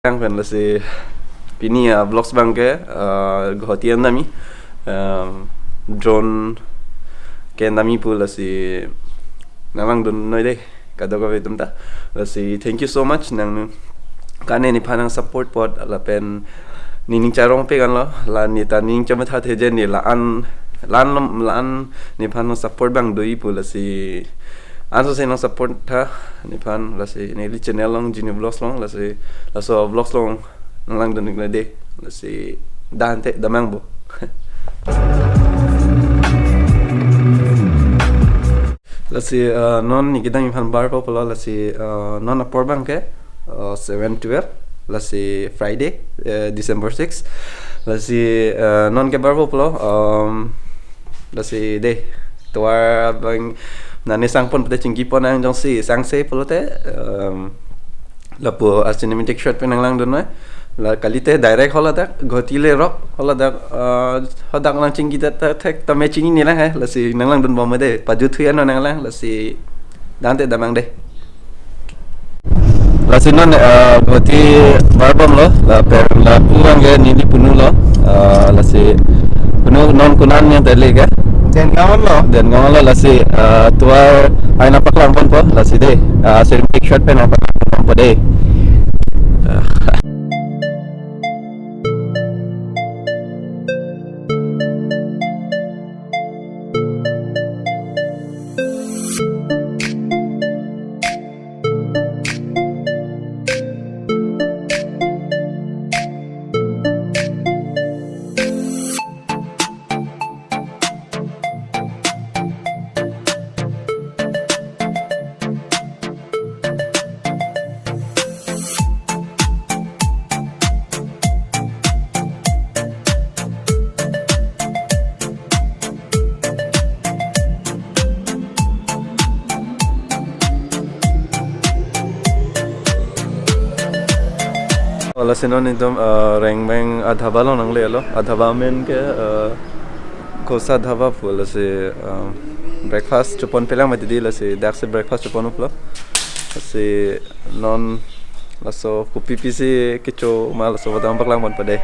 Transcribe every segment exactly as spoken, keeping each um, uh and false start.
Yang pen lasi pini a vlogs abang ke, uh, Guwahati an damji, um, drone ke damji pu lasi nanglangdun noi dei kadokave atum ta. Lasi thank you so much nangning kane nephan nangsupport apot lapen nening charong pe kan lo la neta nening chamatha thejen ne la-an la-an lom la-an nephan nangsupport abang doji pu lasi ansose nangsupport tha nephan lasi neli channel along Genie Vlogs along lasi laso vlogs along nanglangdun ik lo dei lasi dante damnang bo. Lasi, uh, non ne kedam nephan barpo pulo lasi, uh, non apor abang ke, uh, seven twelve lasi Friday, uh, December six. Lasi, uh, non ke barpo pulo, um, lasi dei tovar abang nane sangpon pute chingki pon nang jongsi sangse pulote, um, lapu a cinematic shot pen nanglangdun noi. La kalite direct hall adak Guwahati le rok hall adak, uh, hadak nangchingki ta ta thek ta me chingki ni lang he lasi nanglangdun bom dei pajut thuya no nanglang lasi dante damnang dei. Lasi non, uh, Guwahati barbom lo lapen lapu abang ke neli punu lo, uh, lasi punu non konan yang tele ke Dengaon lo. Dengaon lo lasi, uh, tovar aina paklang ponpo lasi dei, uh, cinematic shot pen paklang ponpo dei. Lasi non itum, uh, Rengbeng a dhaba along nanglelo. A dhaba amen ke, uh, Khosa Dhaba pu lasi, uh, breakfast chopon pelang mati dei lasi daksi breakfast chopon uplo. Lasi non laso kopi pisi kecho ma laso vatang paklang ponpo dei.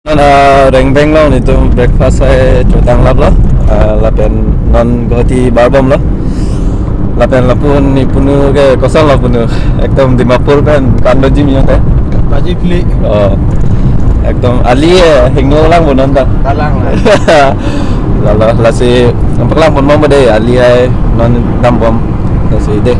Non, ah, Rengbeng along netum breakfast hai chotang lap lo, ah, lapen non Guwahati barbom lo. Lapen lapu nepunu ke koson lo punu. Ekdom Dimapur pen kan lo jim yong te. Baji pli. Oh. Ekdom ali, eh, hingno lang bo non ta. Talang lang. Lalo lasi paklang ponbom dei ali hai non dambom. Lasi dei.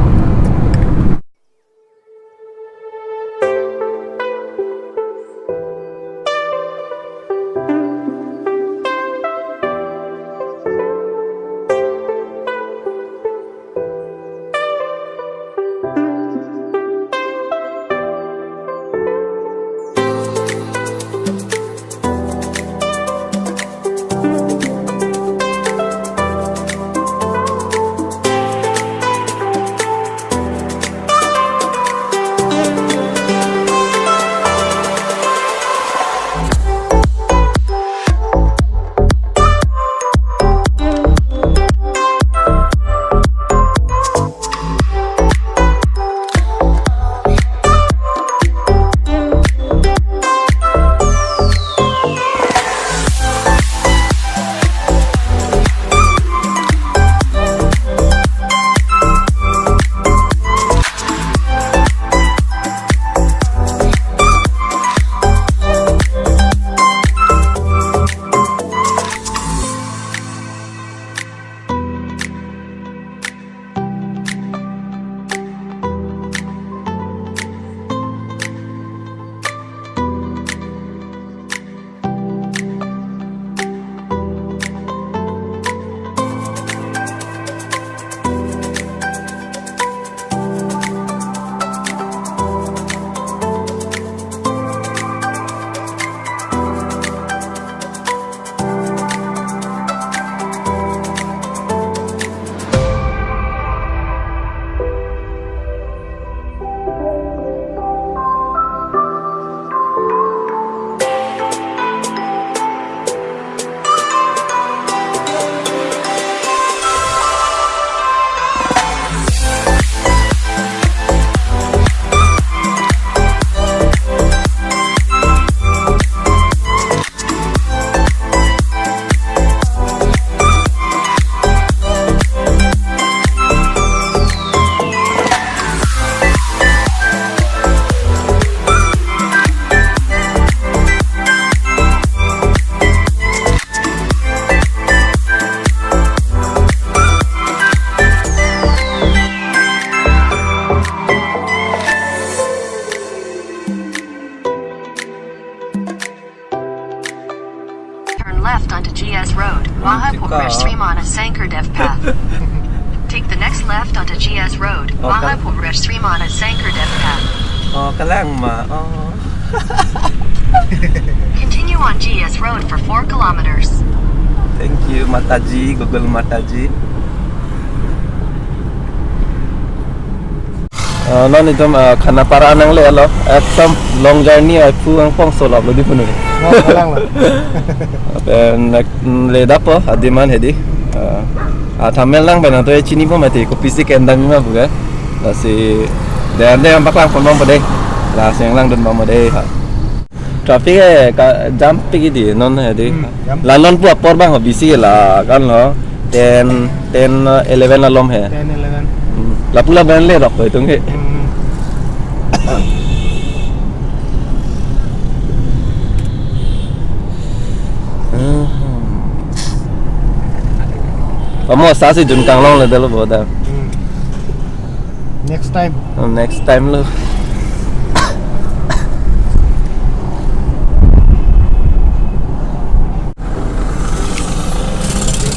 Road, Mahapur Srimana Sankardev Path. Take the next left onto G S Road, Mahapur Srimana Sankardev Path. Oh, kalang ma. Oh. Continue on G S Road for four kilometers. Thank you, Mataji, Google Mataji. Ah, non itum, ah, Khanapara nangle-lo, ekdom long journey ai pu angpong solap lo di punu. Oh, kalang lo. Pen nek, mm, le dapo, adiman hedi. Ah, ah, thamel lang pen ato chini po mati, kopisi kendam ma buka. Lasi, de ande ang paklang pon bom pade. Lasi ang langdun bom pade ha. Traffic eh, ka jam pik di non hedi. Hmm, jam. La non pu apor bang ho busy la kan lo. Ten, ten, eleven alom he. Ten, eleven. Hmm. Lapu laban le rok ko itum he. Hmm. Amo sa si jun kanglong le dalo boda. Hmm. Next time. Oh, next time lo.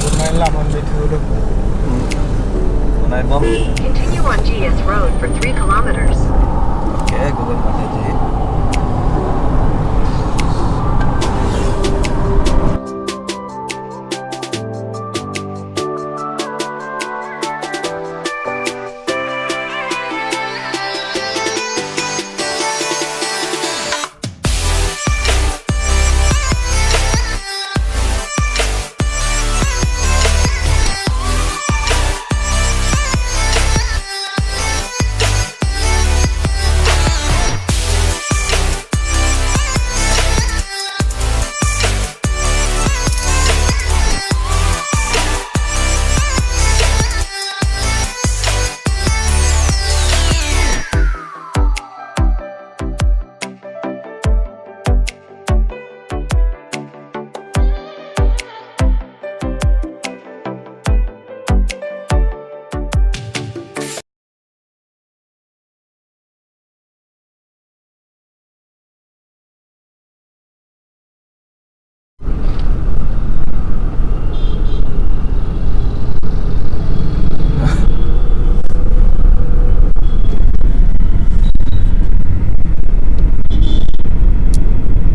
Bonai lam on dei thu do. Hmm. Bonai bom. Continue on G S Road for three kilometers. Okay, Google Mataji.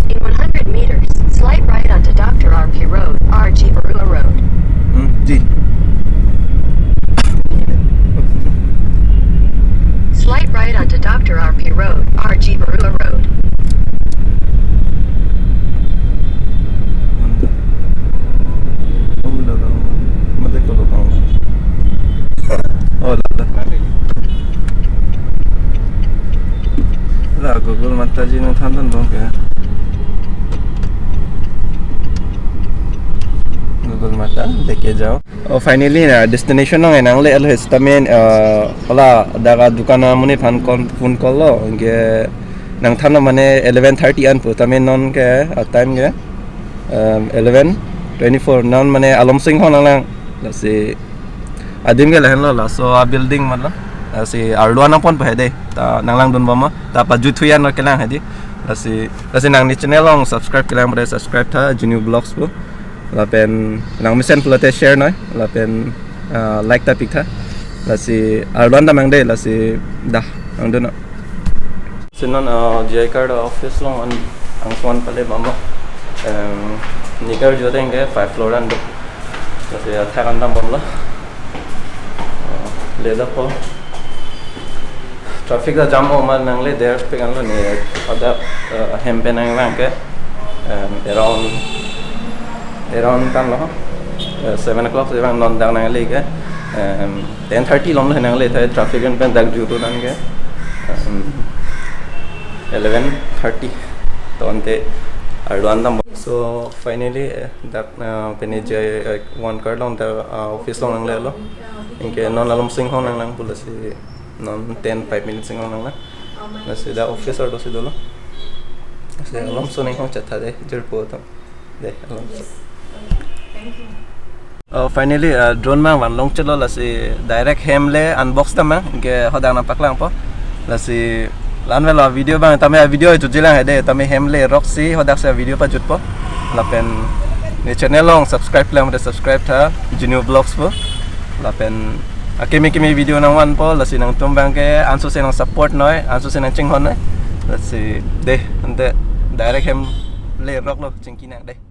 In one hundred meters, slight right onto Doctor R P Road, R G Baruah Road. Hmm, di. Slight right onto Doctor R P Road, R G Baruah Road. Oh, la, la. Mate ko lo kang. Oh, la, la. La, Google Mataji nangthan than bom ke. Google Mata, leke jao. Oh, finally, na destination nang enang le alo hestamen, uh, hala daga dukan amonit aphan kon phone call lo, ke nangthan lo mane eleven thirty an pu, tame non ke, uh, time ke, um, eleven twenty-four, non mane alom sing ho nanglang, lasi adim ke lahenlo, laso a building matlo, lasi arlo anang pon pa hedi, ta nanglangdun bom, ta pajut thuyan lo kelang hedi, lasi, lasi nangli channel along subscribe kelang pada subscribe tha, Junior Vlogs pu. Lapen nangmesen pulote share noi, lapen, ah, like ta pik tha. Lasi arlo an ta mang dei, lasi dah, nangdun non. Si non, ah, G I Card office along an, angsuan pale bom lo. Em, nigar jodeng ke five floor an do. Lasi athak an dam bom lo. Ah, le dapo. Traffic ta jam o ma nangle der pik an lo ne, ada, eh, hem pen nanglang ke, em, around, around kan lo, eh, seven o'clock si bang, non dak nangle ke, em, ten thirty alom lo nangle, thai traffic pen dak juru nang ke, em, eleven thirty, to ante arlo an dam. So finally, eh, dak, eh, pini G I, eh, One Card along dak, eh, office along nangle lo. Anke non alom sing ho nanglang pu, lasi non ten five minutes sing ho nanglang. Lasi dak office arlo si dolo. Lasi alom so ning ho chetha dei, jirpo atum. Dei, alom so. Yes. Okay. Thank you. Oh, finally, uh, drone mang van long chelo, lasi direct hem le unbox ta mang, anke hadak nangpaklangpo. Lasi la-an avelo video bang, tame video itu jilang hedi, tame hem le rok si hadak si video pajutpo. Lapen Ne channel along subscribe lang, mate subscribe tha, Junior Vlogs pu. Lapen akimi kimi video nangvanpo, lasi nangtum abangke ansose nang support noi, ansose nang chinghon noi. Lasi dei, ante direct hem leroklo, chingki nang dei.